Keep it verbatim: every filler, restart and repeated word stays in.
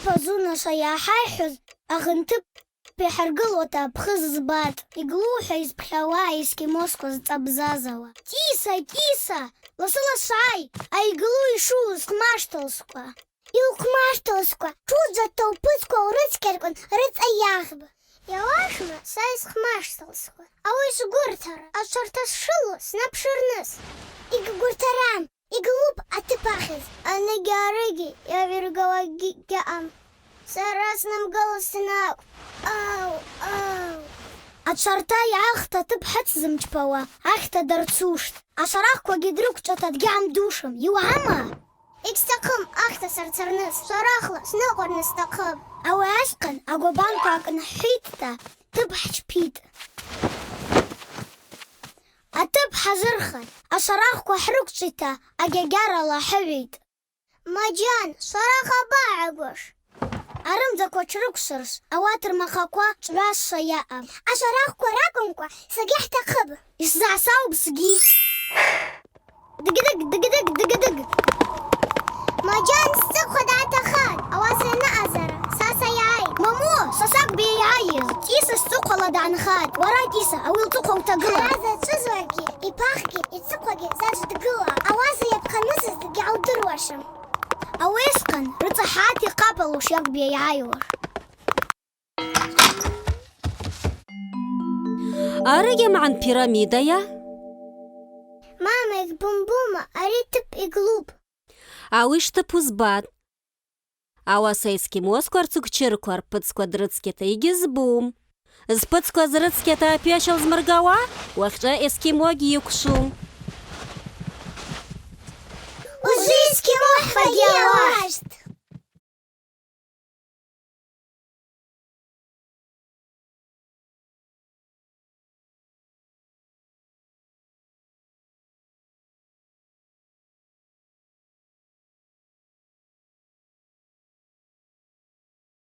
Пазунаша йгӏахӏайхӏвуз агъын тып йхӏыргылуата апхыз збатӏ, иглу-хӏва йызпхьауа аэскимосква зцӏабзазауа. Тӏиса, Тӏиса! Ласы-ласы швгӏай, аиглу йшыуыз хъмаштылсква! Йылхъмаштылсква тшузджватта лпыцква урыцкьарквын рыцӏа йагъб. Йауашма, са йсхъмаштылсква? Ауи сгвыртара, ачварта сшылу снапшырныс. Йгьгвыртарам, йыглупӏ атып ахьыз. Аныгьи-арыгьи йагӏвыргауагьи гьаъам. Сара снымгылыз снакӏвпӏ. Ау, ау. Ачварта йгӏахта атып хӏыцзымчпауа, ахьта дарцуштӏ. Ашварахквагьи дрыквчӏвата дгьгӏамдушым, йугӏама? Йгьстахъым ахьта сарцарныс, шварахла сныкъварныс стахъыпӏ. Ауи асхъан агвабанква акӏнхӏвитӏта, тып хӏчпитӏ. Атып хӏазырхан, ашварахква хӏрыквчӏвита, агьагьарала хӏыгӏвитӏ. Маджан, шварах абагӏагваш. Арымдзаква тшрыквшвыршв, ауат рмахъаква чӏвашва йаъапӏ. Ашварахква ракӏвымкӏва, сагьи хӏтахъыпӏ. Йсзагӏсаупӏ сгьи. Дыгдыг, дыгдыг, дыгдыг. Маджан, сцӏыхъва дгӏатахатӏ, ауаса йанаъазара, са сайгӏайтӏ. Маму, са сакӏвпӏ йайгӏайыз, Тӏиса сцӏыхъвала дгӏанхатӏ. Уара, Тӏиса, ауи лцӏыхъва утагыла. Хӏара зачӏвызлакӏгьи, йпахьгьи, йцӏыхъвагьи заджвдгылапӏ, ауаса йапхъанысыз дгьгӏаудыруашым. Ауи асхъан рыцӏа хӏат йхъапалуш йакӏвпӏ йайгӏайуаш. Арыгьи магӏан пирамидайа? Мама, йгьбумбума, ари тып йыглупӏ. Ауи штып узбатӏ. Ауаса эскимосква рцӏыквчырква рпыцква дрыцкьата йгьызбум. Зпыцква зрыцкьата апещ алзмыргауа, уахьчӏва эскимогьи йыквшвум. Ужвы эскимо хӏвагьи ауаштӏ.